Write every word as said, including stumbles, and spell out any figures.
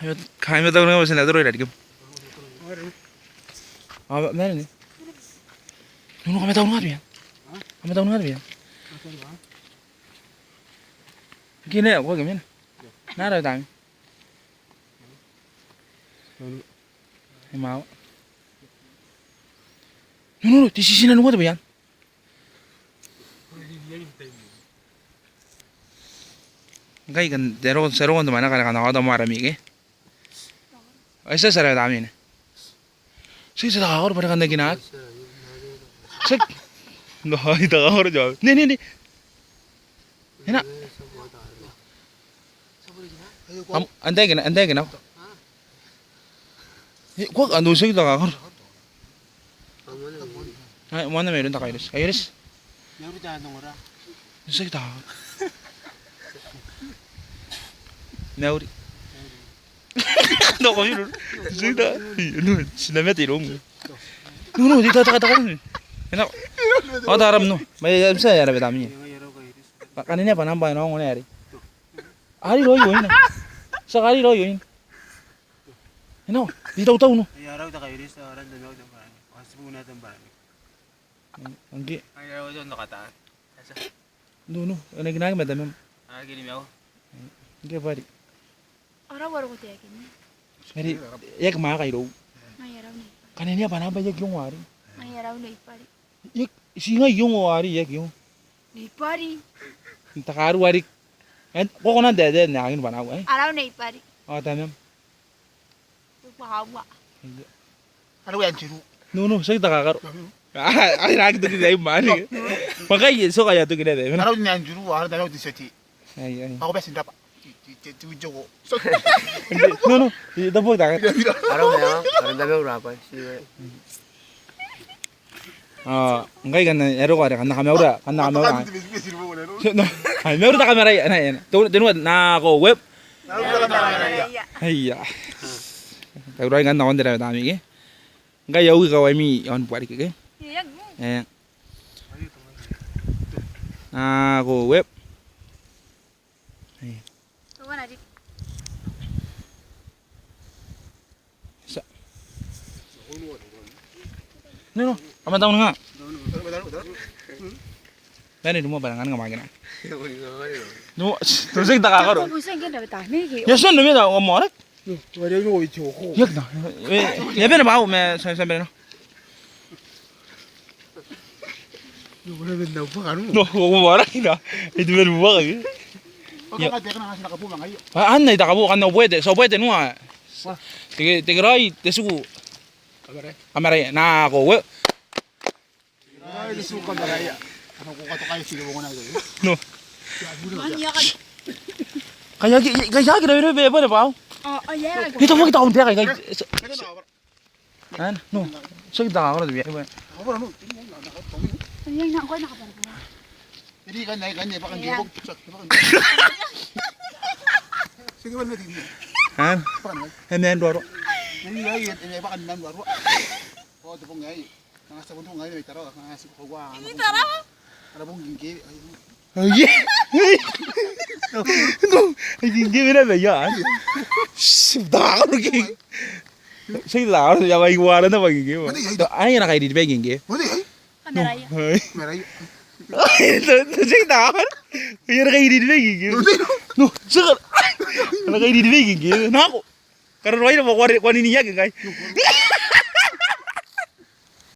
Aio, kamataunga bwa ti na toro irarikim. Ao ma, ma nini. Nunu, kamataunga bwa. Kamataunga bwa. Kine, ko kemena. Nara tami. E mao. Nunu, ti titina nunga te bwai anne. Ngkai kan tero, tero kan te mwananga kan, kan aota moa ara mike. Ai ti a tara tamnein. Ti a takakaro bwa are kan taekinaki. Ti a, no, ai takakaro tao. Ne, ne, ne. Ena. Am, antai kina, antai kina. E, ko, antai ti a takakaro. Ai, moan mairoun te kairoti. Kairoti. Ti a takakaro. Mauri. No, ko iru. Ti a ta, no, ti na mate iroum. No, no, ti a takakaro. Ena. Ao tara no. Ma e, am tia e ara bwai tamnein. Kanenia bwa namba ena ongo ne ari. Ari roi oin. Ti a kari roi oin. Ena, ti tautau no. Ai arau te kairoti, arau te maiu te bwai. Ao ti buna te bwai. Ngke. Ai arau te no kata. Asa. No, no, e na kinaki ma tamam. A kini maiu. Ngke bwa are. Arau arau ko taekin. Ari, e aki mwaaka irou. Ai arau nei. Kanenia bwa namba e aki ongo ari. Ai arau nei bwa are. E, ti ngai ongo ari, e aki ongo. Nei bwa are. N takaruari. En, ko kona n taetae n aekan bwanaau, e? Arau nei bwa are. Ao tamam. Bwa aua. Arau Andrew. No, no, ti a takakaro. Ai, ai, raki toki tai mani. Bwa kai, ti a kai toki tai. Arau Andrew, arau tamau te tioti. Ai, ai. Ao bwa ti n rabwa. Ti, ti, ti, ti, ti, ti, no, no, ti a tabo taka. Arau nei, arau tamau rabwa. Ti, e. A, ngkai kan e roko are kan kamaura, kan kamaura. Ai, mauri te kamara, ena, ena. Te, tenua, nako web. Aia. Tauraoi kan nakon te rawe tamnein. Ngkai au ika waimi aon bwariki ke. E. Nako web. E. Sa. No, no, kamataunga. Bane rumo barang kan kamakina. No, ti a takakaro. Ia, ti a nome ta o morek. Ia, na. E, ia, bane bwa o me, sa, sa, bane, no. No, ko mara kina. E tu beru bwa kaki. A, anne te kabo, kan o bwete, ti a bwete nua. Te, te kerai, te tiku. Kamara. Kamara, nako we. No. Kai aki, kai aki, na bere bwa. Ni to mo kita unte kai kai. An, no. So kita koro dia. An, e man doro. Ai. No, ai kinge mena bwa ia. Sip, takakaro ke. Sei takakaro, ia bwa i wara na bwa kinge. Ai, e na kairiri bwa kinge. No, ai. Ai, sei takakaro. Ia, e na kairiri bwa kinge. No, sei ka, e na kairiri bwa kinge. Nako. Kararoaira bwa ko a, ko a niniaki ngkai.